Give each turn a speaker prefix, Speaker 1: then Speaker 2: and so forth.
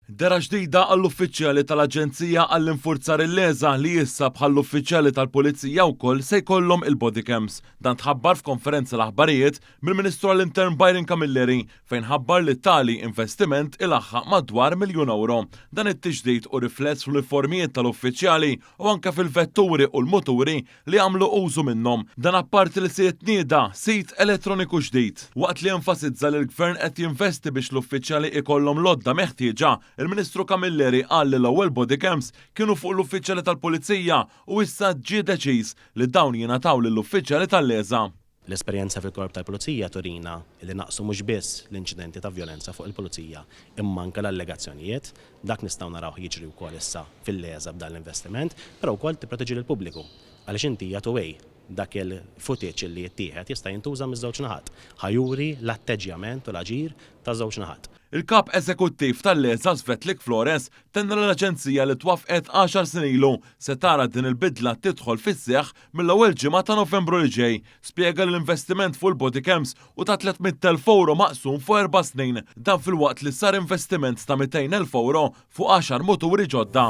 Speaker 1: Dehra ġdida għall-uffiċjali tal-Aġenzija għall-Infurzar il-LESA li issa bħall-uffiċjali tal-Pulizija wkoll se jkollhom il-bodycams. Dan tħabbar f'konferenza l-aħbarijiet mill-Ministru għall-Intern Byron Camilleri fejn ħabbar li tali investiment ilaħħaq madwar 1,000,000 ewro. Dan it-tiġdid hu rifless fl-uniformijiet tal-uffiċjali u anke fil-vetturi u l-muturi li għamlu użu minnhom. Dan apparti li se jitnieda sit elettroniku ġdid. Waqt li enfasizza li l-Gvern qed jinvesti biex l-uffiċjali ikollhom l-għodda meħtieġa, il-Ministru Camilleri qal li l-ewwel bodycams kienu fuq l-uffiċjali tal-Pulizija u issa ġie deċiż li dawn jingħataw lill-uffiċjali tal-LESA.
Speaker 2: L-esperjenza fil-Korp tal-Pulizija turina li naqsu mhux biss l-inċidenti ta' vjolenza fuq il-Pulizija imma anke l-allegazzjonijiet. Dak nistgħu narawh jiġri wkoll issa fil-LESA b'dan l-investiment, però wkoll tipproteġi lill-pubbliku għaliex inti hija two way. Dak il-footage li jittieħed jista' jintuża miż-żewġ naħat. Ħa juri l-atteġġjament u l-aġir taż-żewġ naħat.
Speaker 1: Il-Kap Eżekuttiv tal-LESA Svetlik Flores tenna li l-aġenzija li twaffqet għaxar snin ilu se tara din il-bidla tidħol fis-seħħ mill-ewwel ġimgħa ta' Novembru li ġej. Spjega li l-investiment fuq il-bodycams hu ta' 300,000 ewro maqsum fuq erba' snin. Dan filwaqt li sar investiment ta' 200,000 ewro fuq għaxar muturi ġodda.